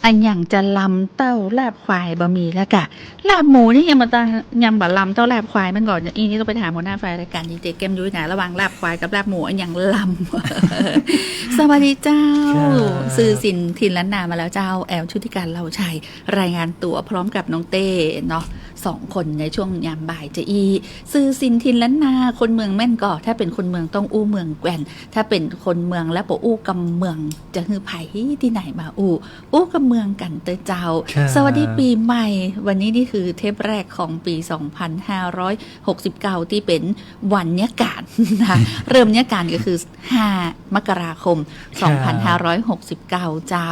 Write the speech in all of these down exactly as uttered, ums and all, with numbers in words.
อะหยังจะลำเต้าลาบควายบ่มีแล้วกะ ลาบหมูนี่ยังบ่ตัง ยังบ่ลำเต้าลาบควาย มันก่อน อี้นี่ต้องไปถามหัวหน้าฝ่ายรายการดีเจแก้มยุ้ยนะ ระหว่างลาบควายกับลาบหมู อะหยังลำ สวัสดีเจ้า ครับ ซื่อศิลป์ถิ่นล้านนามาแล้วเจ้า แอล ชุติการ เหล่าชัย รายงานตั๋วพร้อมกับน้องเต้เนาะ สองคนในช่วงยามบ่ายจะอี้ ซื่อศิลป์ถิ่นล้านนา คนเมืองแม่นก่อ ถ้าเป๋นคนเมืองต้องอู้เมืองแกว่น ถ้าเป๋นคนเมืองแล้วบ่อู้กำเมือง จะหื้อใผตี้ไหนมาอู้ อู้กำเมืองกั๋นเต๊อะเจ้า ครับ สวัสดีปี๋ใหม่ วันนี้นี่คือเทปแรกของปี๋สองพันห้าร้อยหกสิบเก้า ตี้เป๋นวันยะก๋านนะ เริ่มยะก๋านก็คือ ห้า มกราคม ครับ สองพันห้าร้อยหกสิบเก้า เจ้า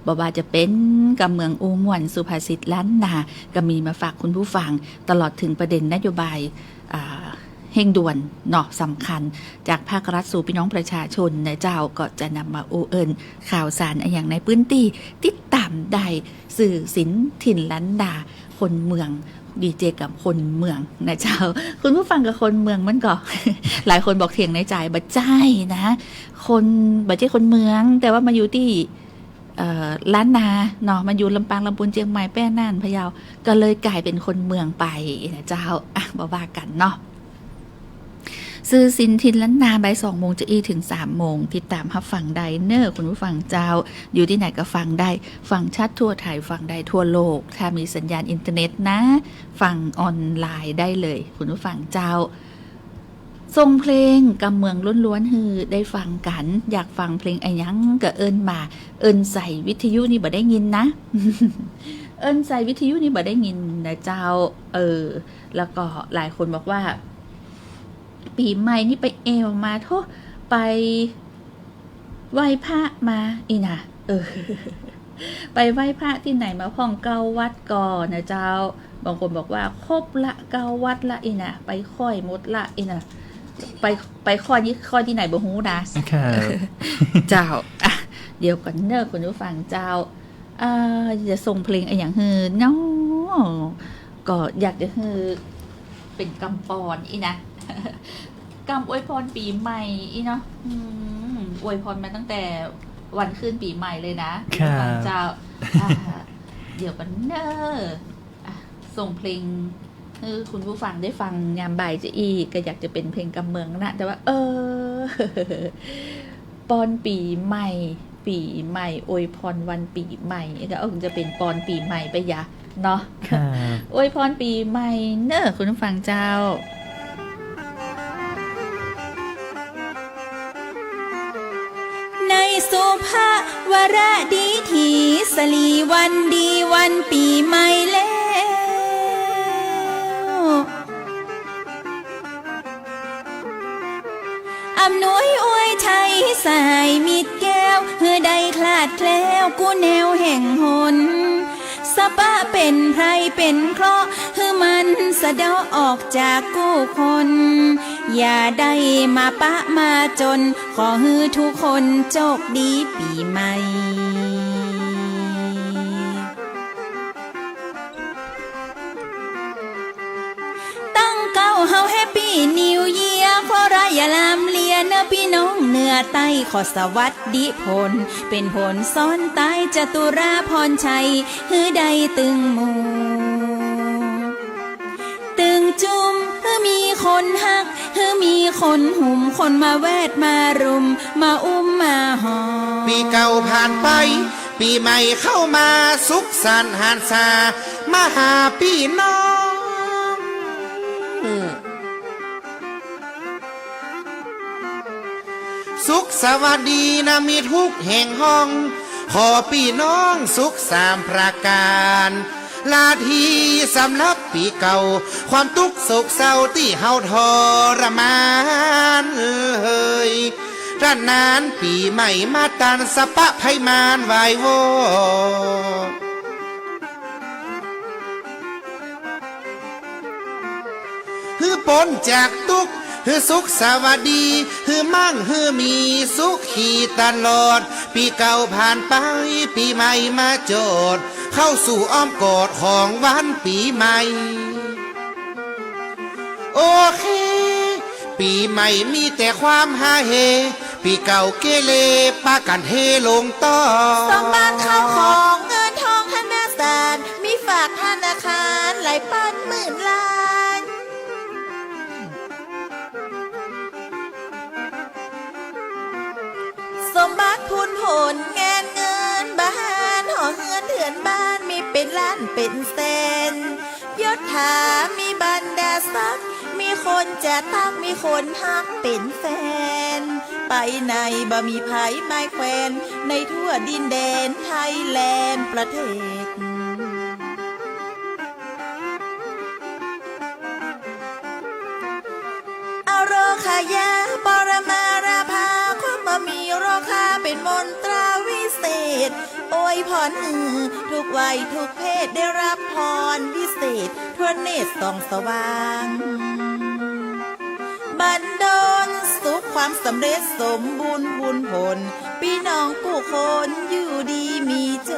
บ่ว่าจะเป๋นกำเมืองอู้ม่วน สุภาษิตล้านนา ก็มีมาฝากคุณผู้ฟัง ตลอดถึงประเด็นนโยบาย อ่า เฮ่งด่วนเนาะ สำคัญ จากภาครัฐสู่ปี้น้องประชาชนนะเจ้า ก็จะนำมาอู้เอิ้นข่าวสารอะหยังในพื้นตี้ ติดต๋ามได้ ซื่อศิลป์ถิ่นล้านนา คนเมือง ดีเจกับคนเมืองนะเจ้า คุณผู้ฟังกับคนเมืองมันก่อ หลายคนบอกเถียงในใจ๋ บ่ใจ้นะ คน บ่ใจ้คนเมือง แต่ว่ามาอยู่ตี้ เอ่อ ล้านนาเนาะ มาอยู่ลำปาง ลำปูน เจียงใหม่ แป้ น่าน พะเยา ก็เลยก๋ายเป๋นคนเมืองไปนะเจ้า อะ บ่ว่ากั๋นเนาะ ซื่อศิลป์ถิ่นล้านนา บ่ายสองโมงจะอี้ ถึงสามโมง ติดต๋ามฮับฟังได้เน่อคุณผู้ฟังเจ้า อยู่ตี้ไหนก็ฟังได้ ฟังชัดทั่วไทย ฟังได้ทั่วโลก ถ้ามีสัญญาณอินเทอร์เน็ตนะ ฟังออนไลน์ได้เลย คุณผู้ฟังเจ้า ส่งเพลงกำเมืองล้วนๆ หื้อได้ฟังกั๋น อยากฟังเพลงอะหยังก็เอิ้นมา เอิ้นใส่วิทยุนี่บ่ได้ยินนะ เอิ้นใส่วิทยุนี่บ่ได้ยินนะเจ้า เออ แล้วก็หลายคนบอกว่า ปี๋ใหม่นี่ไปแอ่วมาโธ่ ไปไหว้พระมาอี้นะ เออ ไปไหว้พระตี้ไหนมาพ่อง เก้าวัดก่อนะเจ้า บางคนบอกว่าครบละ เก้าวัดละอี้นะ ไปค่อยหมดละอี้นะ ไป ไปค่อยนี่ค่อยตี้ไหนบ่ฮู้นะ ครับ เจ้า อะ เดี๋ยวก่อนเน่อคุณผู้ฟังเจ้า เอ่อ จะส่งเพลงอะหยังหื้อเนาะ ก็อยากจะหื้อเป๋นกำปอนอี้นะ กำอวยพรปี๋ใหม่อี้เนาะ อืม อวยพรมาตั้งแต่วันขึ้นปี๋ใหม่เลยนะ ครับ คุณผู้ฟังเจ้า อ่า เดี๋ยวก่อนเน่อ อ่ะ ส่งเพลงหื้อคุณผู้ฟังได้ฟังยามบ่ายจะอี้ ก็อยากจะเป๋นเพลงกำเมืองนะ แต่ว่า เออ ปอนปี๋ใหม่ ปี๋ใหม่ อวยพรวันปี๋ใหม่ ก็คงจะเป๋นปอนปี๋ใหม่ไปยะเนาะ ครับ อวยพรปี๋ใหม่เน่อคุณผู้ฟังเจ้า ในสุภวรรณดีถี สะหลีวันดีวันปี๋ใหม่แล้ว อำนวยอวยชัยสหายมิตรแก้ว หื้อได้คลาดแคล้วกู้แนวแห่งหน สะปะเป๋นภัยเป๋นเคราะห์ หื้อมันสะเดาะออกจากกู้คน อย่าได้มาปะมาจน ขอหื้อทุกคนโจคดีปี๋ใหม่ ตั้งเก๊าเฮาแฮปปี้นิวเยียร์ ขอรายอย่าลำเลียเน่อปี้น้องเหนือใต้ ขอสวัสดีผล เป๋นผลซ้อนตายจตุราพรชัย หื้อได้ตึงหมู่ ตึงจุม หื้อมีคนฮัก หื้อมีคนหุม คนมาแวดมารุม มาอุ้มมาหอม ปี๋เก่าผ่านไป ปี๋ใหม่เข้ามา สุขสันต์หันษา มาหาปี้น้อง สุขสวัสดีนะมีทุกแห่งห้อง ขอปี้น้องสุขสามประก๋าน ลาทีสำหรับปี๋เก่า ความตุ๊กข์โศกเศร้าตี้เฮาทรมานเอย ต้านนานปี๋ใหม่มาตัน สะปะภัยมารวายวอด หื้อป๊นจากตุ๊กข์ หื้อสุขสวัสดี หื้อมั่ง หื้อมีสุขีตลอด ปี๋เก่าผ่านไป ปี๋ใหม่มาจอด เข้าสู่อ้อมกอดของวันปี๋ใหม่ โอเค ปี๋ใหม่มีแต่ความฮาเฮ ปี๋เก่าเกเร ปากั๋นเฮลงต่อ สมบัติเข้าของเงิน คนงานเงินบ่หาน หอเฮือนเถือนบ้านมีเป๋นล้านเป๋นแสน ยศถามีบรรดาศักดิ์ มีคนจะตั๊ก มีคนฮักเป๋นแฟน ไปไหนบ่มีใผหมายแขวน ในทั่วดินแดนไทยแลนด์ประเทศ อโรคยา ปรมาราภา ความบ่มีโรคาเป๋นมนตราวิเศษ อวยพรหื้อทุกวัยทุกเพศได้รับพรวิเศษ ทั่วเนตรส่องสว่าง บันดลสุขความสำเร็จสมบูรณ์บุญผล ปี้น้องกู้คนอยู่ดีมีโจ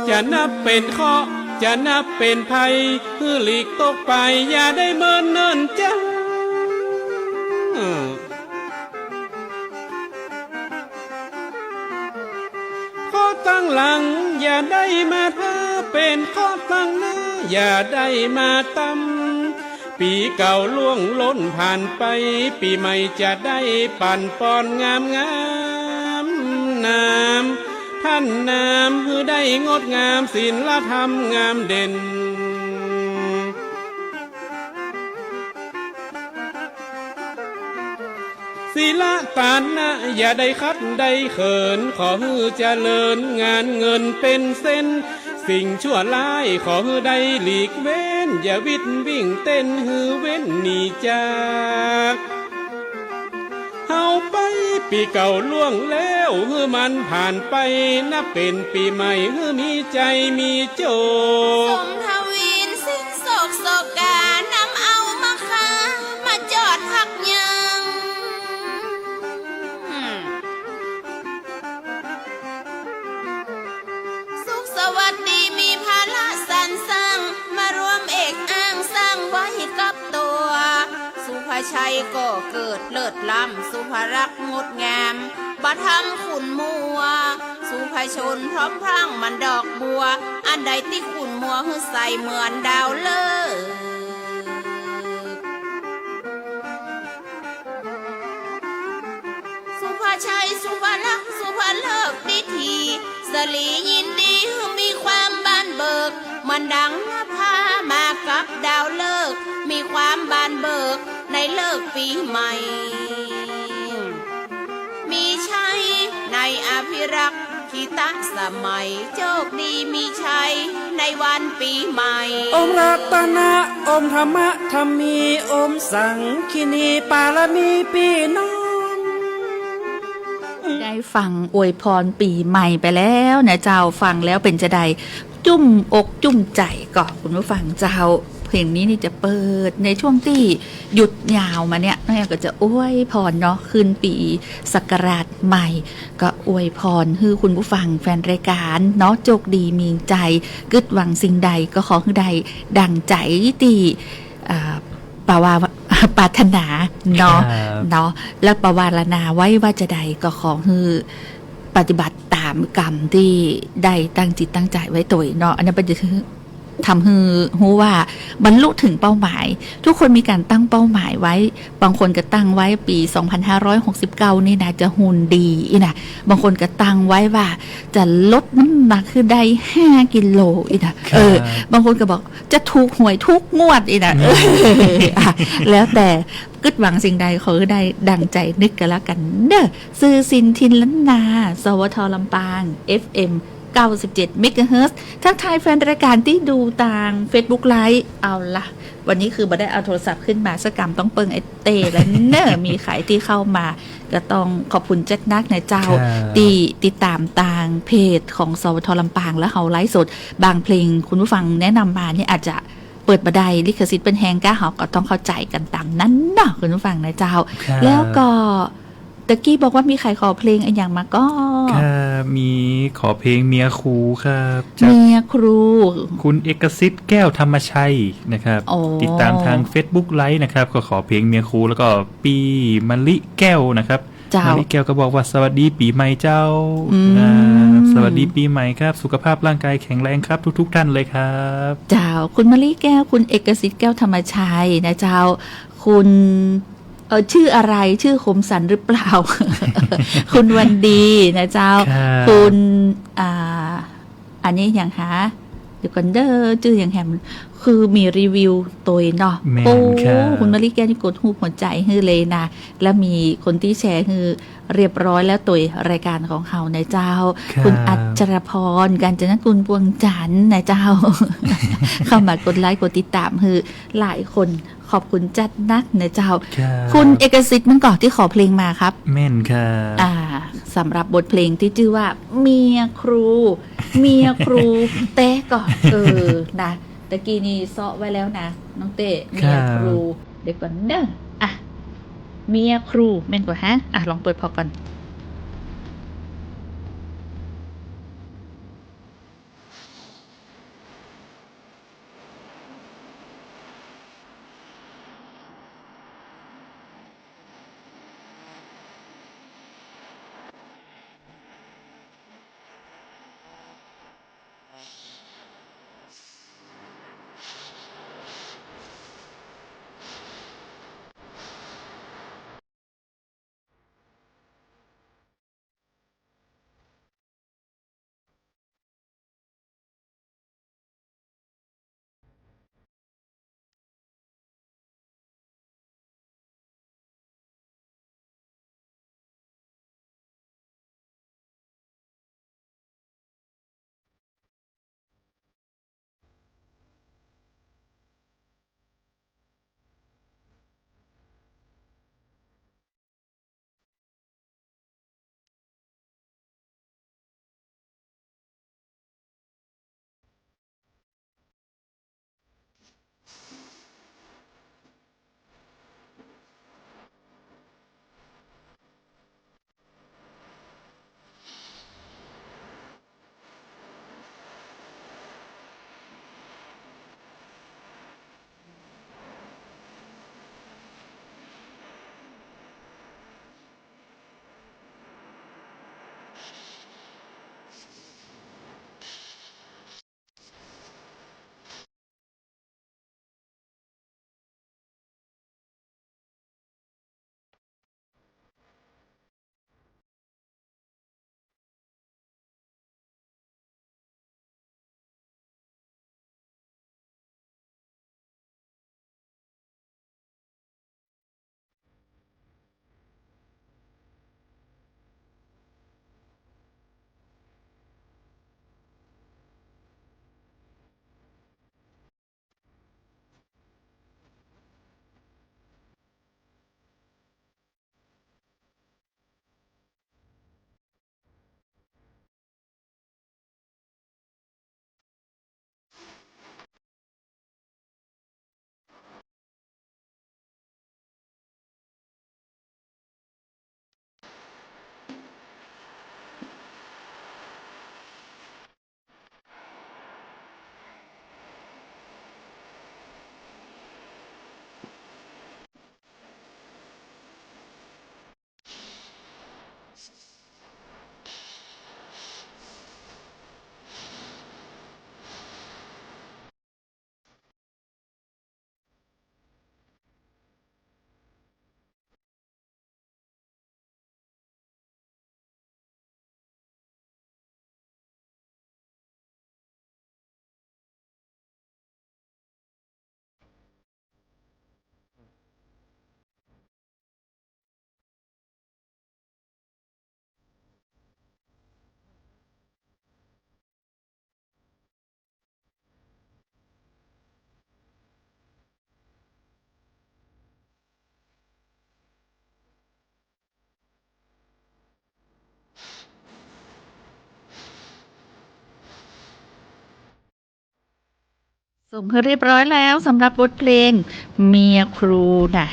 ค จะนับเป๋นเคราะห์ จะนับเป๋นภัย หื้อหลีกตกไป อย่าได้เมินเนิ่นจ้า เคราะห์ตังหลังอย่าได้มาเถิด เป๋นเคราะห์ตังหน้าอย่าได้มาตำ ปี๋เก่าล่วงล้นผ่านไป ปี๋ใหม่จะได้ปั่นป่อนงามงาม นาม ท่านนามหื้อได้งดงาม ศีลธรรมงามเด่น ศีลฐานะอย่าได้ขัดได้เขิน ขอหื้อเจริญ งานเงินเป๋นเส้น สิ่งชั่วร้ายขอหื้อได้หลีกเว้น อย่าวิดวิ่งเต้น หื้อเว้นหนีจาก เฮาไป ปี๋เก่าล่วงแล้ว หื้อมันผ่านไป นับเป๋นปี๋ใหม่ หื้อมีใจ๋มีโจค สมทวีนสิ้นโศกโศกา นำเอามาค้า มาจอดหักยัง สุขสวัสดีมีพละสรรสร้าง มารวมเอกอ้างสร้างไว้กับตัว สุภาชัยก็เกิดเลิศล้ำ สุภาลักษณ์งดงาม บ่ทำขุ่นมัว สุภาชนพร้อมพรั่งเหมือนดอกบัว อันใดตี้ขุ่นมัวหื้อใสเหมือนดาวฤกษ์ สุภาชัย สุภาลักษณ์ สุภาฤกษ์ ดิถี สลียินดี หื้อมีความบานเบิก เหมือนดังนภามากับดาวฤกษ์ มีความบานเบิกในฤกษ์ปี๋ใหม่ มีชัยในอภิรักษ์ ขิตสมัย โจคดีมีชัยในวันปี๋ใหม่ อมรัตนะ อมธรรมะธรรมี อมสังฆินีปารมีปี้น้อง ได้ฟังอวยพรปี๋ใหม่ไปแล้วนะเจ้า ฟังแล้วเป๋นจะใด จุ่มอกจุ่มใจ๋ก่อ คุณผู้ฟังเจ้า เพลงนี้นี่จะเปิดในช่วงตี้หยุดยาวมาเนี่ย น้อยก็จะอวยพรเนาะ ขึ้นปี๋ศักราชใหม่ ก็อวยพรหื้อคุณผู้ฟังแฟนรายการเนาะ โจคดีมีใจ๋ กึ๊ดหวังสิ่งใดก็ขอหื้อได้ดั่งใจ๋ตี้ อ่า ปาวา ปรารถนาเนาะ ครับ เนาะ แล้วปวารณาไว้ว่าจะใดก็ขอหื้อปฏิบัติต๋ามกำตี้ได้ตั้งจิตตั้งใจ๋ไว้ตวยเนาะ อันนั้นเปิ้นจะหื้อ ทำหื้อฮู้ว่าบรรลุเถิงเป้าหมาย ทุกคนมีก๋านตั้งเป้าหมายไว้ บางคนก็ตั้งไว้ปี๋สองพันห้าร้อยหกสิบเก้านี่นะ จะหุ่นดีอี้นะ บางคนก็ตั้งไว้ว่าจะลดน้ำหนักหื้อได้ห้ากิโลอี้นะ ครับ เออ บางคนก็บอกจะถูกหวยทุกงวดอี้นะ อืม เออ อ่ะ แล้วแต่ กึ๊ดหวังสิ่งใดขอหื้อได้ดั่งใจ๋นึกก็แล้วกั๋นเนาะ สื่อสินถิ่นล้านนา สวท ลำปาง เอฟเอ็ม เก้าสิบเจ็ด เมกะเฮิรตซ์ ทักทายแฟนรายการตี้ดูตางเฟซบุ๊กไลฟ์ เอาละ วันนี้คือบ่ได้เอาโทรศัพท์ขึ้นมาสักกำ ต้องเปิ้งไอ้เต้แล้วเนาะ มีใผตี้เข้ามา ก็ต้องขอบคุณจัดนักนะเจ้า ครับ ตี้ติดต๋ามตางเพจของ สวท ลำปาง แล้วเฮาไลฟ์สด บางเพลงคุณผู้ฟังแนะนำมานี่อาจจะเปิดบ่ได้ ลิขสิทธิ์เปิ้นแฮงก้า เฮาก็ต้องเข้าใจ๋กั๋นต๋ามนั้นเนาะ คุณผู้ฟังนะเจ้า ครับ แล้วก็ ตะกี้บอกว่ามีใผขอเพลงอะหยังมาก่อ ครับ มีขอเพลงเมียครูครับ จาก เมียครู คุณเอกสิทธิ์ แก้วธรรมชัยนะครับ อ๋อ ติดต๋ามตางเฟซบุ๊กไลฟ์นะครับ ก็ขอเพลงเมียครู แล้วก็ปี้มะลิแก้วนะครับ เจ้า มะลิแก้วก็บอกว่า สวัสดีปี๋ใหม่เจ้า อืม อ่า สวัสดีปี๋ใหม่ครับ สุขภาพร่างกายแข็งแรงครับ ทุกๆ ท่านเลยครับ เจ้า คุณมะลิแก้ว คุณเอกสิทธิ์ แก้วธรรมชัยนะเจ้า คุณ อ จื้ออะไร จื้อคมสันหรือเปล่า คุณวันดีนะเจ้า ครับ คุณ อ่า อันนี้หยังหา เดี๋ยวก่อนเด้อ จื้อหยังแหม คือมีรีวิวตวยเนาะ แม่น โอ้ ครับ คุณมะลิแก้วนี่กดรูปหัวใจ๋หื้อเลยนะ แล้วมีคนตี้แชร์หื้อเรียบร้อยแล้วตวยรายก๋านของเฮานะเจ้า ครับ คุณอัชรพร กาญจนกุล พวงจันทน์นะเจ้า เข้ามากดไลก์กดติดต๋ามหื้อหลายคน ขอบคุณจัดนักนะเจ้า ครับ คุณเอกสิทธิ์มั่งก่อตี้ขอเพลงมาครับ แม่นครับ อ่า สำหรับบทเพลงตี้จื้อว่าเมียครู เมียครู แต๊ก่อ เออ นะ ตะกี้นี่เซาะไว้แล้วนะ น้องเต้ ครับ เมียครู เดี๋ยวก่อนเนอะ อ่ะ เมียครู แม่นก่อฮะ อ่ะ ลองเปิดผ่อก่อนส่งให้เรียบร้อยแล้วสำหรับบทเพลงเมียครูนะ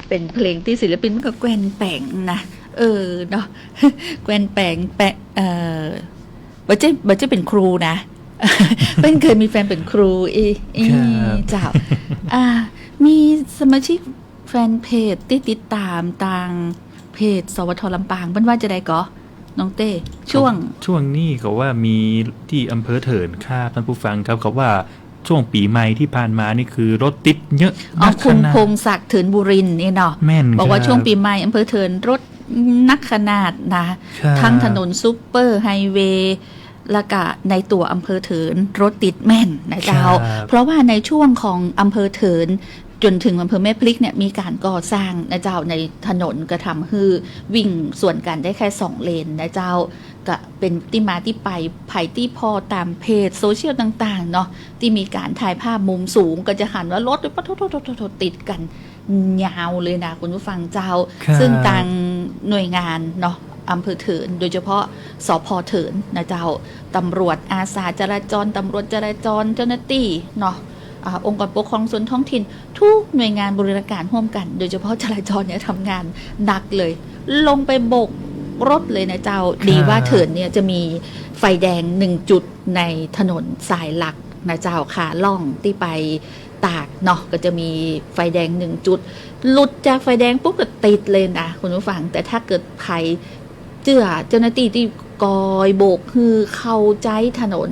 เป๋นเพลงตี้ศิลปินก็แกวนแป๋งนะ เออ เนาะ แกวนแป๋ง แป๋ง เอ่อ บ่ใจ้ บ่ใจ้เป๋นครูนะ เปิ้นเกยมีแฟนเป๋นครู อี อี ครับ เจ้า อ่า มีสมาชิกแฟนเพจตี้ติดต๋ามตางเพจ สวท ลำปาง เปิ้นว่าจาใดก่อ น้องเต้ ช่วง ช่วงนี้เขาว่ามีตี้อำเภอเถินครับ ต้านผู้ฟังครับ เขาว่า ช่วงปี๋ใหม่ตี้ผ่านมานี่คือรถติดเยอะ อ๋อ นักขนาด คุณพงศักดิ์ เถินบุรินทร์เนี่ยเนาะ แม่น บอกว่า ครับ ช่วงปี๋ใหม่อำเภอเถินรถหนักขนาดนะ ครับ ทั้งถนนซูเปอร์ไฮเวย์ แล้วก็ในตั๋วอำเภอเถินรถติดแม่นนะเจ้า ครับ เพราะว่าในช่วงของอำเภอเถินจ๋นถึงอำเภอแม่พริกเนี่ยมีก๋านก่อสร้างนะเจ้า ในถนนก็ทำหื้อวิ่งสวนกั๋นได้แค่สองเลนนะเจ้า ก็เป๋นตี้มาตี้ไป ใผตี้ผ่อต๋ามเพจโซเชียลต่างๆ เนาะ ตี้มีก๋านถ่ายภาพมุมสูง ก็จะหันว่ารถปะโถๆๆๆๆ ติดกั๋นยาวเลยนะคุณผู้ฟังเจ้า ครับ ซึ่งตางหน่วยงานเนาะ อำเภอเถิน โดยเฉพาะ สภ.เถินนะเจ้า ตำรวจอาสาจราจร ตำรวจจราจร เจ้าหน้าตี้เนาะ อ่า องค์กรปกครองส่วนท้องถิ่น ทุกหน่วยงานบูรณาการฮ่วมกั๋น โดยเฉพาะจราจรเนี่ยทำงานหนักเลย ลงไปโบกรถเลยนะเจ้า ค่ะ ดีว่าเถินเนี่ยจะมีไฟแดงหนึ่งจุดในถนนสายหลักนะเจ้า ขาล่องตี้ไปตากเนาะ ก็จะมีไฟแดงหนึ่งจุด หลุดจากไฟแดงปุ๊บก็ติดเลยนะคุณผู้ฟัง แต่ถ้าเกิดใผเจื้อเจ้าหน้าตี้ตี้กอยโบกหื้อเข้าใจ๊ถนน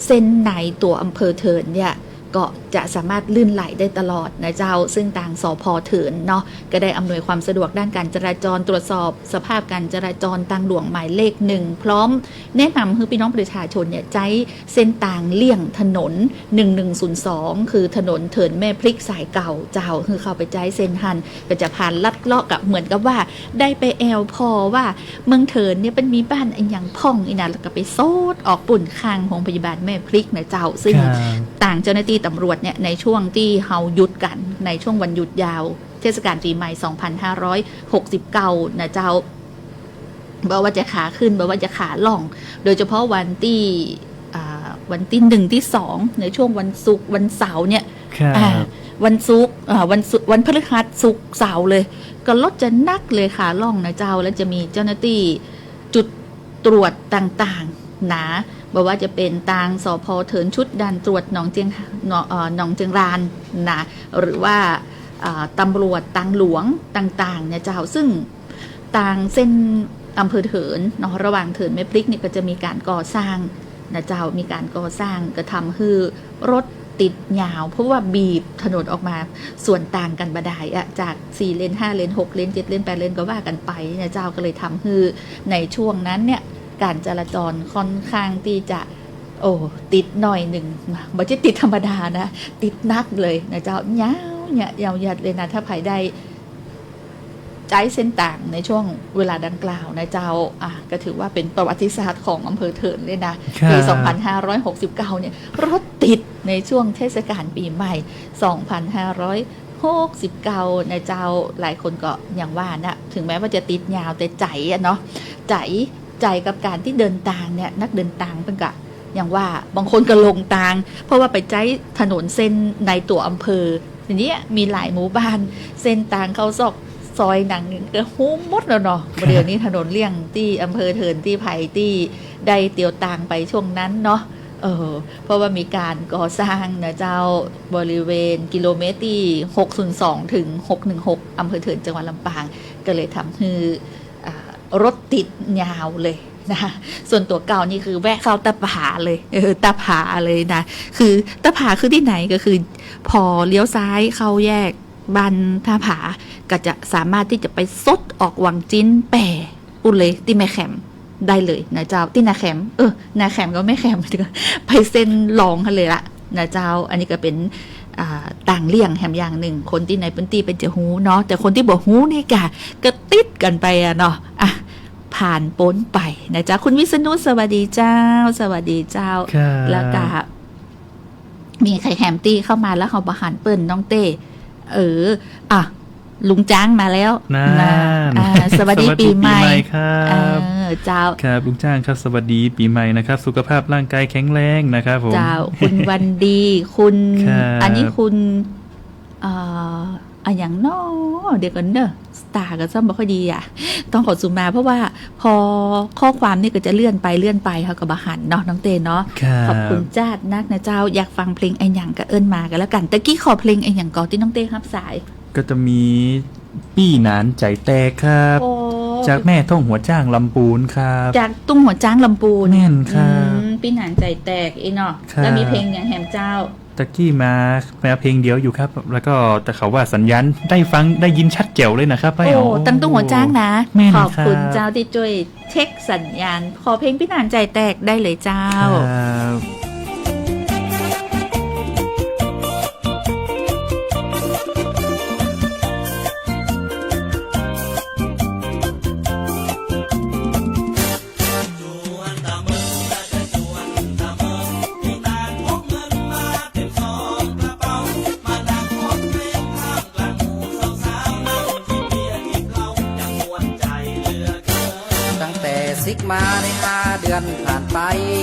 เส้นในตั๋วอำเภอเถินเนี่ย ก็จะสามารถลื่นไหลได้ตลอดนะเจ้า ซึ่งตาง สภ.เถินเนาะ ก็ได้อำนวยความสะดวกด้านก๋านจราจร ตรวจสอบสภาพก๋านจราจรตางหลวงหมายเลขหนึ่ง พร้อมแนะนำหื้อปี้น้องประชาชนเนี่ยใจ๊เส้นตางเลี่ยงถนนหนึ่งหนึ่งศูนย์สอง คือถนนเถินแม่พริกสายเก่าเจ้า หื้อเข้าไปใจ๊เส้นหั้น ก็จะผ่านลัดเลาะกับเหมือนกับว่าได้ไปแอ่วผ่อว่าเมืองเถินเนี่ยมันมีบ้านอะหยังพ่องอี้นะ แล้วก็ไปโซดออกปู้นข้างโฮงพยาบาลแม่พริกนะเจ้า ซึ่ง ครับ ตางเจ้าหน้าตี้ตำรวจเนี่ยในช่วงตี้เฮาหยุดกั๋น ในช่วงวันหยุดยาวเทศกาลปี๋ใหม่สองพันห้าร้อยหกสิบเก้านะเจ้า บ่ว่าจะขาขึ้น บ่ว่าจะขาล่อง โดยเฉพาะวันตี้ อ่า วันตี้หนึ่งตี้สอง ในช่วงวันศุกร์วันเสาร์เนี่ย ครับ อ่า วันศุกร์ อ่า วันศุกร์ วันพฤหัส ศุกร์ เสาร์เลย ก็รถจะหนักเลยขาล่องนะเจ้า แล้วจะมีเจ้าหน้าตี้จุดตรวจต่างๆ นะ บ่ว่าจะเป๋นตาง สภ.เถิน ชุดด่านตรวจหนองเจียง หนอง เอ่อ หนองเจียงรานนะ หรือว่า อ่า ตำรวจตางหลวงต่างๆ เนี่ยเจ้า ซึ่งตางเส้นอำเภอเถินเนาะ ระหว่างเถินแม่พริกเนี่ยก็จะมีก๋านก่อสร้างนะเจ้า มีก๋านก่อสร้างก็ทำหื้อรถติดยาว เพราะว่าบีบถนนออกมาสวนตางกั๋นบ่ดายอะ จากสี่เลน ห้าเลน หกเลน เจ็ดเลน แปดเลน ก็ว่ากั๋นไปนะเจ้า ก็เลยทำหื้อในช่วงนั้นเนี่ย ก๋านจราจรค่อนข้างตี้จะ โอ้ ติดหน่อยนึ่งนะ บ่ใจ้ติดธรรมดานะ ติดหนักเลยนะเจ้า ยาวเนี่ย ยาวเหยียดเลยนะ ถ้าใผได้ ใจ๊เส้นตางในช่วงเวลาดังกล่าวนะเจ้า อ่ะ ก็ถือว่าเป๋นประวัติศาสตร์ของอำเภอเถินเลยนะ ครับ ปี๋สองพันห้าร้อยหกสิบเก้าเนี่ย รถติดในช่วงเทศกาลปี๋ใหม่สองพันห้าร้อยหกสิบเก้านะเจ้า หลายคนก็อย่างว่านะ ถึงแม้ว่าจะติดยาวแต่ใจ๋อะเนาะ ใจ๋ ใจ๋กับก๋านตี้เดินตางเนี่ย นักเดินตางเปิ้นก็ อย่างว่าบางคนก็หลงตาง เพราะว่าไปใจ๊ถนนเส้นในตั๋วอำเภอ ทีนี้มีหลายหมู่บ้าน เส้นตางเข้าซอกซอยหนังก็ฮู้หมดแล้วเนาะ ครับ เดี๋ยวนี้ถนนเลี่ยงตี้อำเภอเถินตี้ใผตี้ได้เตียวตางไปช่วงนั้นเนาะ เออ เพราะว่ามีก๋านก่อสร้างนะเจ้า บริเวณกิโลเมตรตี้หกศูนย์สองถึงหกหนึ่งหก อำเภอเถิน จังหวัดลำปาง ก็เลยทำหื้อ อ่า รถติดยาวเลยนะ ส่วนตั๋วเก่านี่คือแวะเข้าตาผาเลย เออ ตาผาเลยนะ คือตาผาคือตี้ไหน ก็คือพอเลี้ยวซ้ายเข้าแยกบ้านตาผา ก็จะสามารถตี้จะไปซดออกวังจิ๊นแป่ปู้นเลย ตี้แม่แขมได้เลยนะเจ้า ตี้นาแขม เออ นาแขมกับแม่แขม ไปเส้นรองหั้นเลยละนะเจ้า อันนี้ก็เป๋น อ่า ตางเลี่ยงแหมอย่างนึ่ง คนตี้ในพื้นตี้เปิ้นจะฮู้เนาะ แต่คนตี้บ่ฮู้นี่กะ ก็ติดกั๋นไปอะเนาะ อ่ะ ผ่านป๊นไปนะเจ้า คุณวิษณุ สวัสดีเจ้า สวัสดีเจ้า ครับ แล้วกะ มีใผแหมตี้เข้ามาแล้วเฮาบ่หันเปิ้น น้องเต้ เออ อ่ะ ลุงจ้างมาแล้ว นั่น นะ อ่า สวัสดี สวัสดีปี๋ใหม่ ปี๋ใหม่ครับ เออ เจ้า ครับ ลุงจ้างครับ สวัสดีปี๋ใหม่นะครับ สุขภาพร่างกายแข็งแรงนะครับผม เจ้า คุณวันดี คุณ ครับ อันนี้คุณ เอ่อ อะหยังน้อ เดี๋ยวก่อนเนอะ ตาก็ซ่อมบ่ค่อยดีอะ ต้องขอซูมมา เพราะว่าพอข้อความนี่ก็จะเลื่อนไปเลื่อนไป เฮาก็บ่หันเนาะ น้องเต้เนาะ ครับ ขอบคุณจ้าดนักนะเจ้า อยากฟังเพลงอะหยังก็เอิ้นมาก็แล้วกั๋น ตะกี้ขอเพลงอะหยังก่อตี้น้องเต้ฮับสาย ก็จะมีปี้หนานใจ๋แตกครับ โอ้ จากแม่ท่องหัวจ้างลำปูนครับ จากทุ่งหัวจ้างลำปูน แม่นครับ อืม ปี้หนานใจ๋แตกอี้เนาะ ครับ แล้วมีเพลงอะหยังแหมเจ้า ตะกี้มา มาเพลงเดียวอยู่ครับ แล้วก็แต่เขาว่าสัญญาณได้ฟัง ได้ยินชัดแจ๋วเลยนะครับ โอ้ โอ้ ตังตุ้งหัวจ๊างนะ แม่น ขอบคุณ ครับ เจ้าตี้จ้วยเช็คสัญญาณ ขอเพลงปี้หนานใจ๋แตกได้เลยเจ้า ครับ ตั้งแต่สิกมาได้ห้าเดือนผ่านไป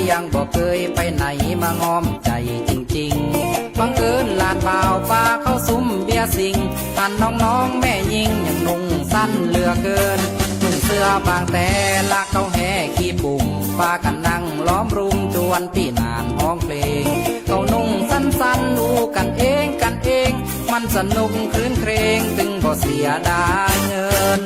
ยังบ่เกยไปไหนมาง้อมใจ๋จริงๆ บังเอิญหลานบ่าวปาเข้าสุมเบียร์สิงห์ หันน้องๆ แม่ญิงยังนุ่งสั้นเหลือเกิน นุ่งเสื้อบางแต่ละเก๊าแห่ขี้ปุ่ม ปากั๋นนั่งล้อมรุมจวนปี้หนานฮ้องเพลง เขานุ่งสั้นๆ อู้กั๋นเองกั๋นเอง มันสนุกครื้นเครง ตึงบ่เสียดายเงิน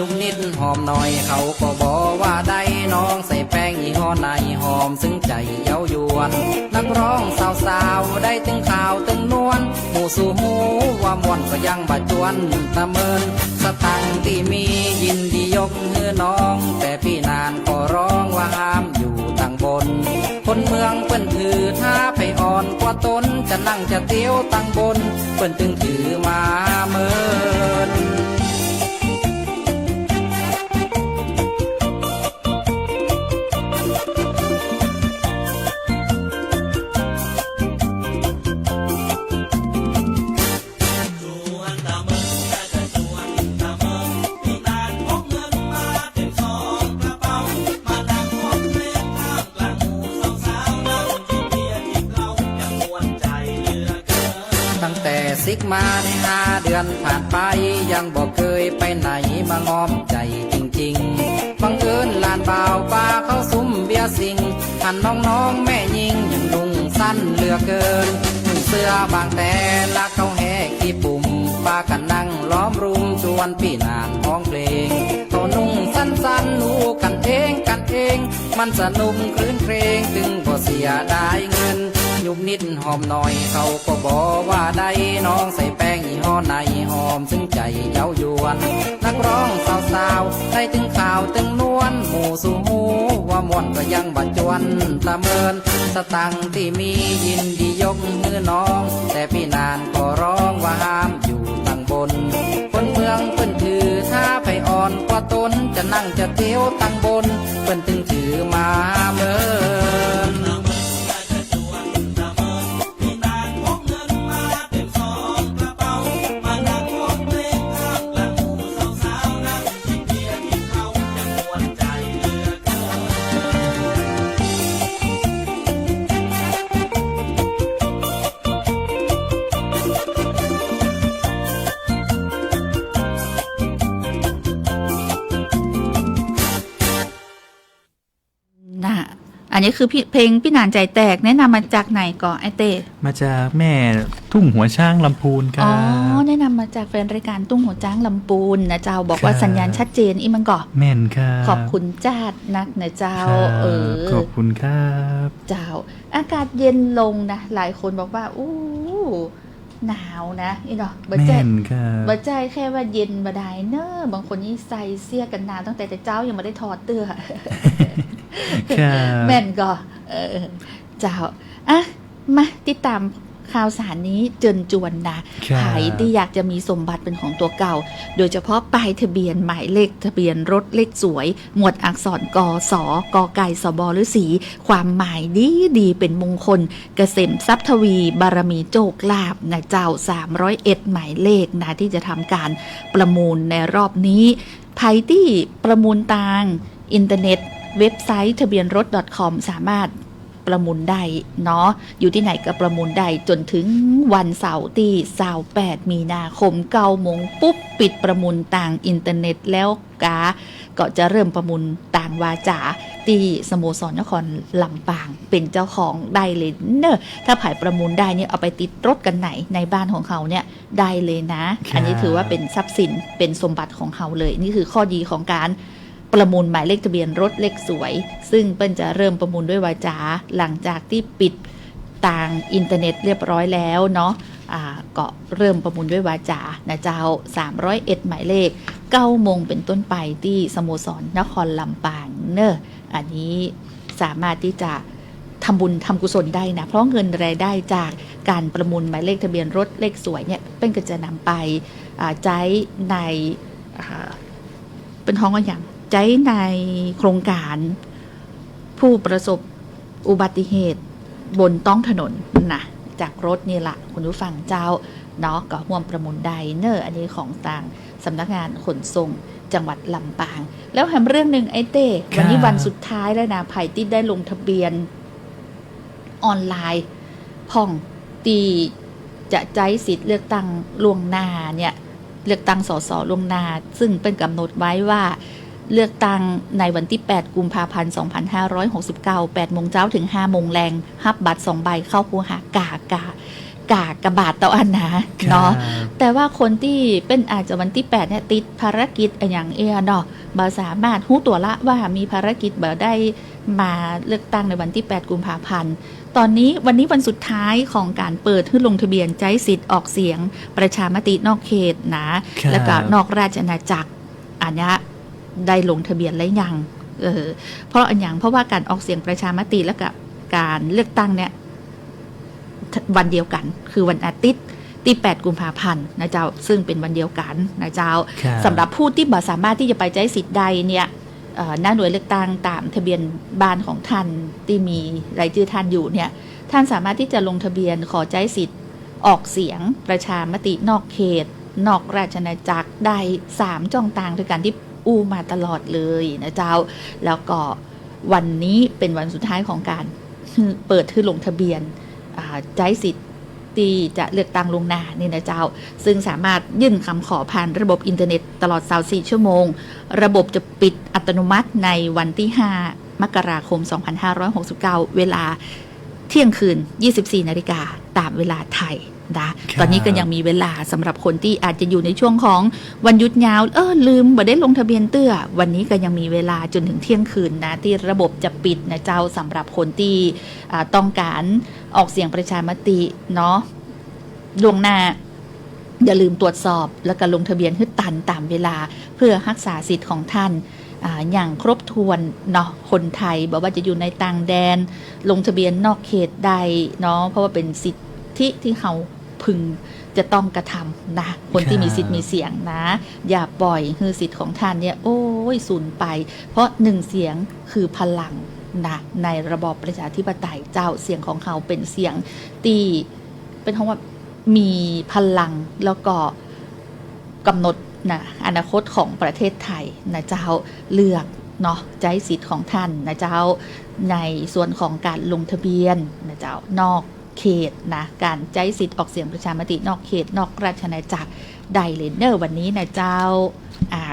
ยุกนิดหอมหน่อยเขาก็บ่ว่าใด น้องใส่แป้งยี่ห้อไหน หอมซึ่งใจ๋เย้ายวน นักร้องสาวๆ ได้ตึงขาวตึงนวล หมู่สู่ฮู้ว่าม่วนก็ยังบ่จวนตะเมิน สตังค์ตี้มียินดียกหื้อน้อง แต่ปี้หนานขอร้องว่าห้ามอยู่ตังบน คนเมืองเปิ้นถือถ้าใผอ่อนกว่าต๋น จะนั่งจะเตียวตังบน เปิ้นตึงถือมาเมิน ตั้งแต่สิกมาได้ห้าเดือนผ่านไป ยังบ่เกยไปไหนมาง้อมใจ๋จริงๆ บังเอิญหลานบ่าวปาเข้าสุมเบียร์สิงห์ หันน้องๆ แม่ญิงยังนุ่งสั้นเหลือเกิน นุ่งเสื้อบางแต่ละเก๊าแห่ขี้ปุ่ม ปากั๋นนั่งล้อมรุมจวนปี้หนานฮ้องเพลง เขานุ่งสั้นๆ อู้กั๋นเองกั๋นเอง มันสนุกครื้นเครง ตึงบ่เสียดายเงิน ยุกนิดหอมหน่อยเขาก็บ่ว่าใด น้องใส่แป้งยี่ห้อไหน หอมซึ่งใจ๋เย้ายวน นักร้องสาวๆ ได้ตึงขาวตึงนวล หมู่สู่ฮู้ว่าม่วนก็ยังบ่จวนตะเมิน สตังค์ตี้มียินดียกหื้อน้อง แต่ปี้หนานขอร้องว่าห้ามอยู่ตังบน คนเมืองเปิ้นถือถ้าใผอ่อนกว่าต๋น จะนั่งจะเตียวตังบน เปิ้นตึงถือมาเมิน น่ะ อันนี้คือเพลงปี้หนานใจ๋แตก แนะนำมาจากไหนก่อไอ้เต้ มาจากแม่ตุ้งหัวจ๊างลำปูนครับ อ๋อ แนะนำมาจากแฟนรายการตุ้งหัวจ๊างลำปูนนะเจ้า บอกว่า ครับ สัญญาณชัดเจนอี้มันก่อ แม่นครับ ขอบคุณจ๊าดนักนะเจ้า ครับ เออ ขอบคุณครับ เจ้า อากาศเย็นลงนะ หลายคนบอกว่า อู้ หนาวนะ อี้เนาะ บ่ใจ้ แม่นครับ บ่ใจ้แค่ว่าเย็นบ่ดายเน้อ บางคนนี่ใส่เสื้อกั๋นหนาวตั้งแต่แต่เจ๊า ยังบ่ได้ถอดเตื้อ ครับ แม่นก่อ เออ เจ้า อ่ะ มาติดตามข่าวสารนี้เจิญจวนนะ ครับ ใผตี้อยากจะมีสมบัติเป๋นของตั๋วเก่า โดยเฉพาะป้ายทะเบียน หมายเลขทะเบียนรถเลขสวย หมวดอักษร ก ส ก ไก่ ส บ ฤๅษี ความหมายดีดี เป๋นมงคล เกษมทรัพย์ทวี บารมีโจคลาภนะเจ้า สามร้อยเอ็ด หมายเลขนะ ตี้จะทำก๋านประมูลในรอบนี้ ใผตี้ประมูลตางอินเทอร์เน็ต เว็บไซต์ ทะเบียนรถ ดอทคอม สามารถ ประมูลได้เนาะ อยู่ตี้ไหนก็ประมูลได้จ๋นเถิงวันเสาร์ตี้ซาวแปดมีนาคม เก้าโมงปุ๊บปิดประมูลตางอินเทอร์เน็ตแล้วกา ก็จะเริ่มประมูลตางวาจาตี้สโมสรนครลำปางเป๋นเจ้าของได้เลยเน่อ ถ้าใผประมูลได้เนี่ยเอาไปติดรถกั๋นไหนในบ้านของเฮาเนี่ยได้เลยนะ ค่ะ อันนี้ถือว่าเป๋นทรัพย์สินเป๋นสมบัติของเฮาเลย นี่คือข้อดีของก๋านประมูลหมายเลขทะเบียนรถเลขสวย ซึ่งเปิ้นจะเริ่มประมูลด้วยวาจา หลังจากตี้ปิดตางอินเทอร์เน็ตเรียบร้อยแล้วเนาะ อ่า ก็เริ่มประมูลด้วยวาจานะเจ้า สามร้อยเอ็ดหมายเลข เก้าโมงเป๋นต้นไปตี้สโมสรนครลำปางเน่อ อันนี้สามารถตี้จะทำบุญทำกุศลได้นะ เพราะเงินรายได้จากก๋านประมูลหมายเลขทะเบียนรถเลขสวยเนี่ย เปิ้นก็จะนำไป อ่า ใจ๊ใน อ่า เปิ้นฮ้องว่าหยัง ใจ๊ในโครงก๋านผู้ประสบอุบัติเหตุบนต๊องถนนนะ จากรถนี่ละ คุณผู้ฟังเจ้าเนาะ ก็ฮ่วมประมูลได้เน่อ อันนี้ของตางสำนักงานขนส่งจังหวัดลำปาง แล้วแถมเรื่องนึ่งไอ้เต้ ค่ะ วันนี้วันสุดท้ายแล้วนะ ใผตี้ได้ลงทะเบียน ออนไลน์พ่องตี้จะใจ๊สิทธิ์เลือกตั้งล่วงหน้าเนี่ย เลือกตั้ง สส ล่วงหน้า ซึ่งเปิ้นก๋ำหนดไว้ว่าเลือกตั้งในวันตี้แปดกุมภาพันธ์ สองพันห้าร้อยหกสิบเก้า แปดโมงเจ๊าเถิงห้าโมงแลง ฮับบัตรสองใบ เข้าคูหา ก๋า ก๋า ก๋ากบาทเต้าอั้นนะ ครับ เนาะ แต่ว่าคนตี้เปิ้นอาจจะวันตี้แปดเนี่ยติดภารกิจอะหยังเอี้ยเนาะ บ่สามารถฮู้ตั๋วละว่ามีภารกิจ บ่ได้มาเลือกตั้งในวันตี้แปดกุมภาพันธ์ ต๋อนนี้วันนี้วันสุดท้ายของก๋านเปิดหื้อลงทะเบียนใจ๊สิทธิ์ออกเสียงประชามตินอกเขตนะ ครับ แล้วก็นอกราชอาณาจักร อันเนี้ยได้ลงทะเบียนแล้วยัง เออ เพราะอะหยัง เพราะว่าก๋านออกเสียงประชามติแล้วก็ก๋านเลือกตั้งเนี่ย วันเดียวกั๋น คือวันอาทิตย์ตี้แปดกุมภาพันธ์นะเจ้า ซึ่งเป๋นวันเดียวกั๋นนะเจ้า ครับ สำหรับผู้ตี้บ่สามารถตี้จะไปใจ๊สิทธิ์ได้เนี่ย เอ่อ หน้าหน่วยเลือกตั้งต๋ามทะเบียนบ้านของต้านตี้มีรายจื้อต้านอยู่เนี่ย ต้านสามารถตี้จะลงทะเบียนขอใจ๊สิทธิ์ออกเสียงประชามตินอกเขต นอกราชอาณาจักรได้สามจ้องตางตวยกั๋นตี้อู้มาตลอดเลยนะเจ้า แล้วก็วันนี้เป๋นวันสุดท้ายของก๋านหื้อ เปิดหื้อลงทะเบียน อ่า ใจ๊สิทธิ์ ตี้จะเลือกตั้งล่วงหน้านี่นะเจ้า ซึ่งสามารถยื่นกำขอผ่านระบบอินเทอร์เน็ตตลอดซาวสี่ชั่วโมง ระบบจะปิดอัตโนมัติในวันตี้ห้ามกราคมสองพันห้าร้อยหกสิบเก้า เวลาเที่ยงคืน ยี่สิบสี่นาฬิกา ต๋ามเวลาไทยนะ ครับ ต๋อนนี้ก็ยังมีเวลาสำหรับคนตี้อาจจะอยู่ในช่วงของวันหยุดยาว เออ ลืม บ่ได้ลงทะเบียนเตื้อ วันนี้ก็ยังมีเวลาจ๋นเถิงเที่ยงคืนนะ ตี้ระบบจะปิดนะเจ้า สำหรับคนตี้ อ่า ต้องก๋านออกเสียงประชามติเนาะ ล่วงหน้า อย่าลืมตรวจสอบ แล้วก็ลงทะเบียนหื้อตันต๋ามเวลา เพื่อฮักษาสิทธิ์ของต้าน อ่า อย่างครบถ้วนเนาะ คนไทย บ่ว่าจะอยู่ในต่างแดน ลงทะเบียนนอกเขตได้เนาะ เพราะว่าเป๋นสิทธิตี้เฮาพึงจะต้องกระทำนะ คนตี้มีสิทธิ์มีเสียงนะ อย่าปล่อยหื้อสิทธิ์ของต้านเนี่ย โอ้ย สูญไป เพราะหนึ่งเสียงคือพลังนะ ในระบอบประชาธิปไตยเจ้า เสียงของเฮาเป๋นเสียงตี้ เปิ้นฮ้องว่ามีพลัง แล้วก็กำหนดนะ อนาคตของประเทศไทยนะเจ้า เลือกเนาะ ใจ๊สิทธิ์ของต้านนะเจ้า ในส่วนของก๋านลงทะเบียนนะเจ้า นอกเขตนะ ก๋านใจ๊สิทธิ์ออกเสียงประชามตินอกเขต นอกราชอาณาจักรได้เลยเน่อ วันนี้นะเจ้า อ่า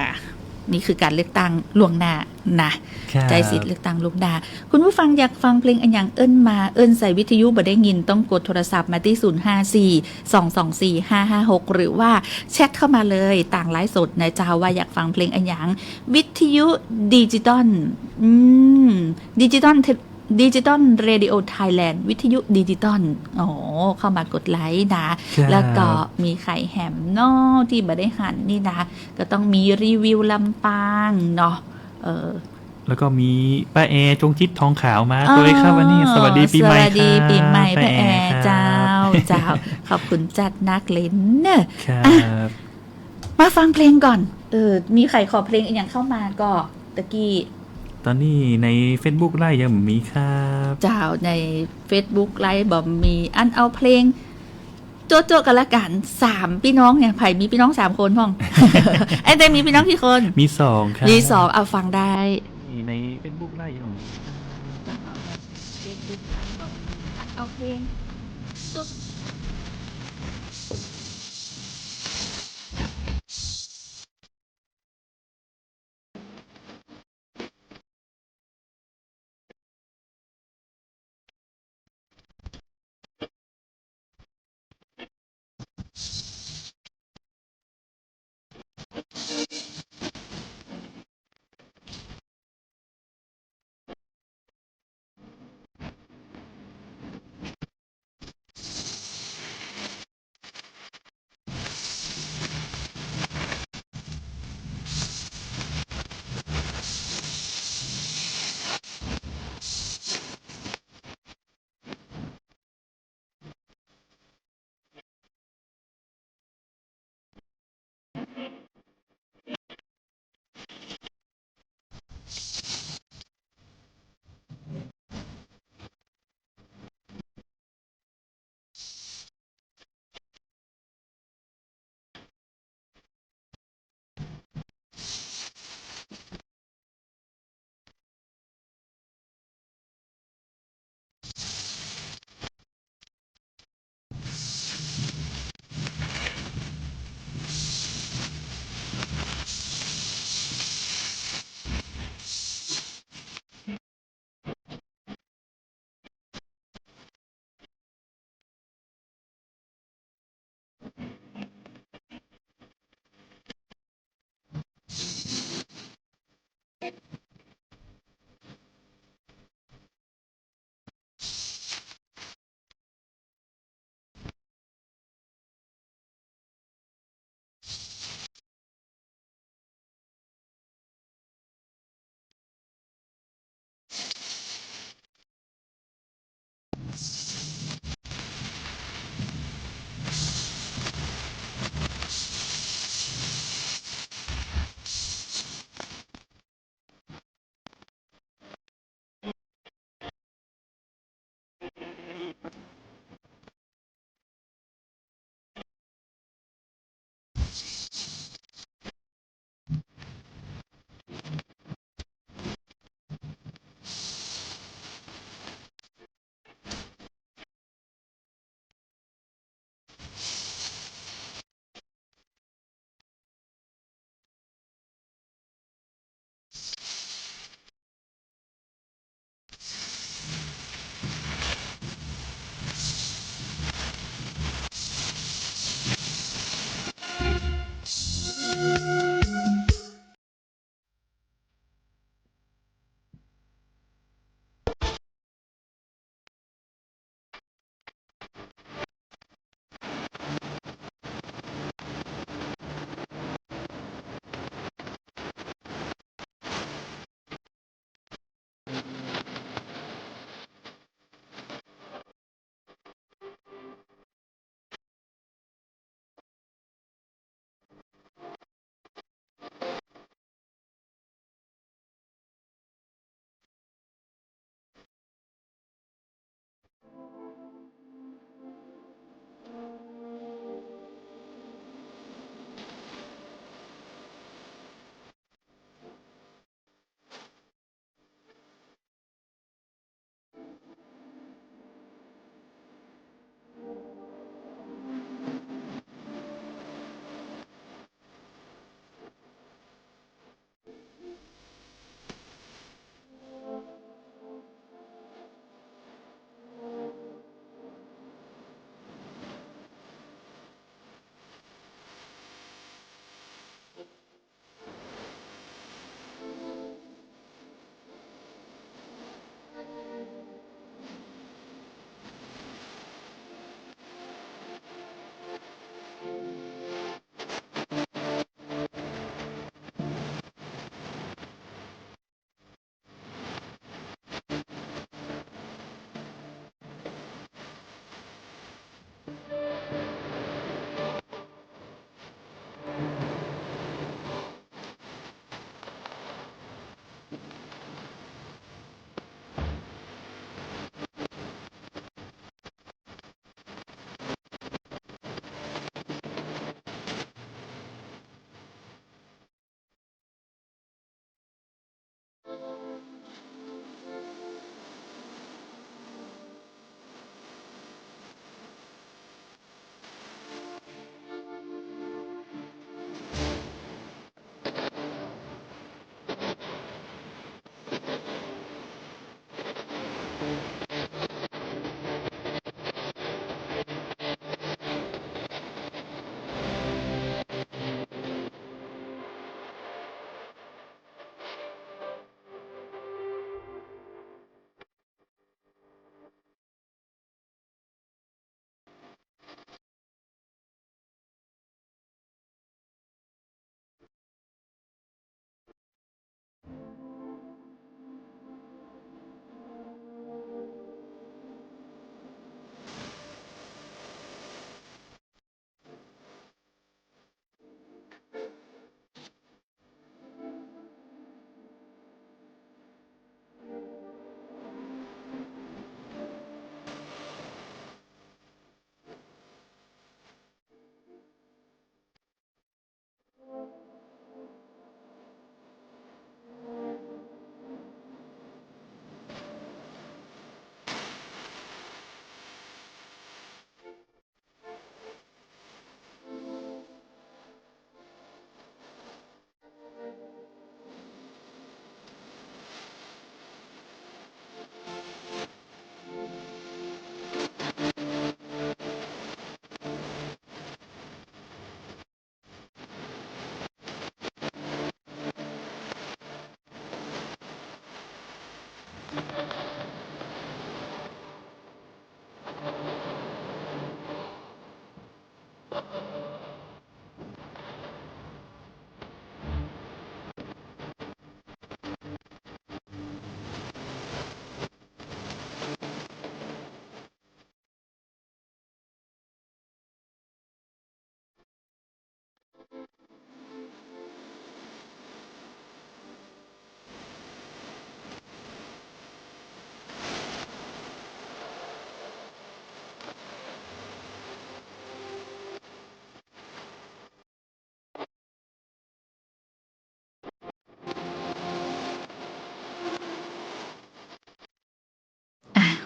นี่คือก๋านเลือกตั้งล่วงหน้า นะ ครับ ใจ๊สิทธิ์เลือกตั้งล่วงหน้า คุณผู้ฟังอยากฟังเพลงอะหยังเอิ้นมา เอิ้นใส่วิทยุบ่ได้ยิน ต้องกดโทรศัพท์มาตี้ ศูนย์ห้าสี่ สองสองสี่ ห้าห้าหก หรือว่าแชทเข้ามาเลย ตางไลฟ์สดนะเจ้า ว่าอยากฟังเพลงอะหยัง วิทยุดิจิตอล อืม ดิจิตอลเท- ดิจิตอลเรดิโอไทยแลนด์ วิทยุดิจิตอล อ๋อ เข้ามากดไลก์นะ ครับ แล้วก็มีใผแหมเนาะตี้บ่ได้หันนี่นะ ก็ต้องมีรีวิวลำปางเนาะ เออ แล้วก็มีป้าแอ จงจิต ทองขาวมา อ๋อ ตวยครับวันนี้ สวัสดีปี๋ใหม่ สวัสดีปี๋ใหม่ ครับ ป้าแอ ป้าแอครับ เจ้า เจ้า ขอบคุณจัดนักเลยเนอะ ครับ อ่ะ มาฟังเพลงก่อน เออ มีใผขอเพลงอะหยังเข้ามาก่อ ตะกี้ ต๋อนนี้ในเฟซบุ๊กไลฟ์ยังบ่มีครับ เจ้า ในเฟซบุ๊กไลฟ์บ่มี อั้นเอาเพลง โจ๊ะๆ กั๋นละกั๋น สามปี้น้องเนี่ย ใผมีปี้น้องสามคนพ่อง ไอ้เต้มีปี้น้องกี่คน มีสองครับ มีสอง เอาฟังได้ ในเฟซบุ๊กไลฟ์ยังบ่มี เฟซบุ๊กไลฟ์ โอเค สุด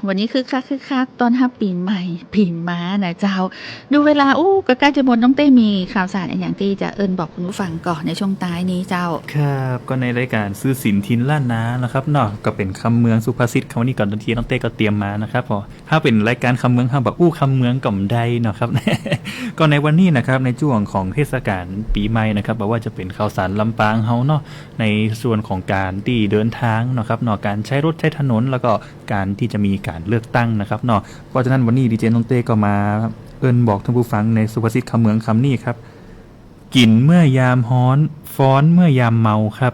วันนี้คึกคักคึกคัก ต้อนฮับปี๋ใหม่ ปี๋ม้านะเจ้า ดูเวลา อู้ ก็ใก้จะหมด น้องเต้มีข่าวสารอะหยังตี้จะเอิ้นบอกคุณผู้ฟังก่อในช่วงต้ายนี้เจ้า ครับ ก็ในรายก๋านซื่อสินถิ่นล้านนานะครับเนาะ ก็เป๋นกำเมืองสุภาษิต คำนี้ก่อน ตางตี้น้องเต้ก็เตรียมมานะครับ เพราะถ้าเป๋นรายก๋านกำเมือง เฮาบ่อู้กำเมืองก็บ่ได้เนาะครับ ก็ในวันนี้นะครับ ในจ้วงของเทศก๋าลปี๋ใหม่นะครับ บ่ว่าจะเป๋นข่าวสารลำปางเฮาเนาะ ในส่วนของก๋านตี้เดินตางเนาะครับเนาะ ก๋านใจ๊รถใจ๊ถนน แล้วก็ ก๋านตี้จะมีก๋านเลือกตั้งนะครับเนาะ เพราะฉะนั้นวันนี้ดีเจน้องเต้ก็มาเอิ้นบอกต้านผู้ฟังในสุภาษิตกำเมืองกำนี้ครับ กิ๋นเมื่อยามฮ้อน ฟ้อนเมื่อยามเมาครับ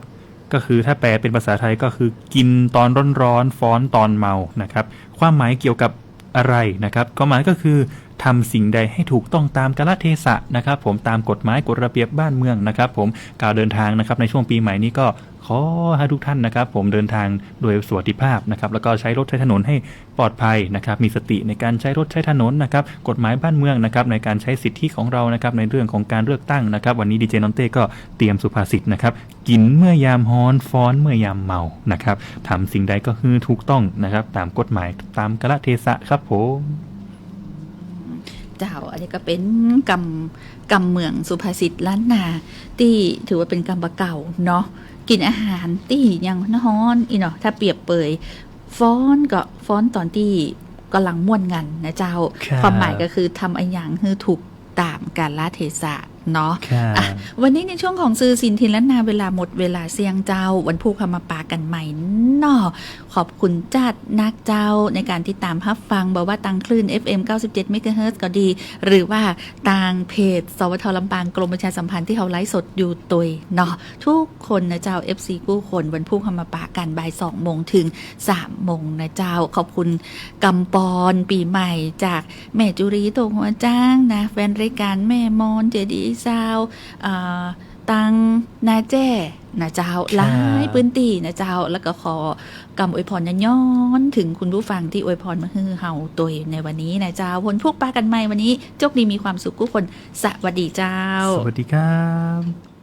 ก็คือถ้าแปลเป๋นภาษาไทยก็คือกิ๋นตอนร้อนๆ ฟ้อนตอนเมานะครับ ความหมายเกี่ยวกับอะไรนะครับ ความหมายก็คือทำสิ่งใดให้ถูกต้องตามกาลเทศะนะครับผม ตามกฎหมายกฎระเบียบบ้านเมืองนะครับผม ก๋านเดินตางนะครับ ในช่วงปี๋ใหม่นี้ก็ ขอหื้อทุกท่านนะครับผม เดินตางโดยสวัสดิภาพนะครับ แล้วก็ใจ๊รถใจ๊ถนนให้ปลอดภัยนะครับ มีสติในก๋านใจ๊รถใจ๊ถนนนะครับ กฎหมายบ้านเมืองนะครับ ในก๋านใจ๊สิทธิของเฮานะครับ ในเรื่องของก๋านเลือกตั้งนะครับ วันนี้ดีเจน้องเต้ก็เตรียมสุภาษิตนะครับ กิ๋นเมื่อยามฮ้อน ฟ้อนเมื่อยามเมานะครับ ทำสิ่งใดก็หื้อถูกต้องนะครับ ตามกฎหมาย ตามกาลเทศะครับผม เจ้า อันนี้ก็เป๋นกำ กำเมืองสุภาษิตล้านนา ตี้ถือว่าเป๋นกำบ่าเก่าเนาะ กิ๋นอาหารตี้ยังฮ้อนๆ อี้เนาะ ถ้าเปรียบเปย ฟ้อนก็ฟ้อนต๋อนตี้ก่ำลังม่วนงันนะเจ้า ครับ ความหมายก็คือทำอะหยังหื้อถูกต๋ามกาลเทศะเนาะ ครับ อ่ะ วันนี้ในช่วงของซื่อสินถิ่นล้านนา เวลาหมดเวลาเสี้ยงเจ้า วันพูกเฮามาปะกั๋นใหม่เนาะ ขอบคุณจ๊าดนักเจ้า ในก๋านติดต๋ามฮับฟัง บ่ว่าตางคลื่น เอฟเอ็ม เก้าสิบเจ็ด เมกะเฮิรตซ์ก็ดี หรือว่าตางเพจ สวท ลำปาง กรมประชาสัมพันธ์ ตี้เฮาไลฟ์สดอยู่ตวยเนาะ ทุกคนนะเจ้า เอฟซี กู้คน วันพูกเฮามาปะกั๋นบ่ายสองโมงเถิงสามโมงนะเจ้า ขอบคุณกำปอนปี๋ใหม่จากแม่จุรี โตกหัวจ๊างนะ แฟนรายก๋านแม่มอน เจดีย์ซาวด์ เอ่อ ตางนาแจ้นะเจ้า ครับ หลายพื้นตี้นะเจ้า แล้วก็ขอกำอวยพรย้อนๆ เถิงคุณผู้ฟังตี้อวยพรมาหื้อเฮาตวยในวันนี้นะเจ้า วันพูกปะกั๋นใหม่ วันนี้โจคดีมีความสุขกู้คน สวัสดีเจ้า สวัสดีครับ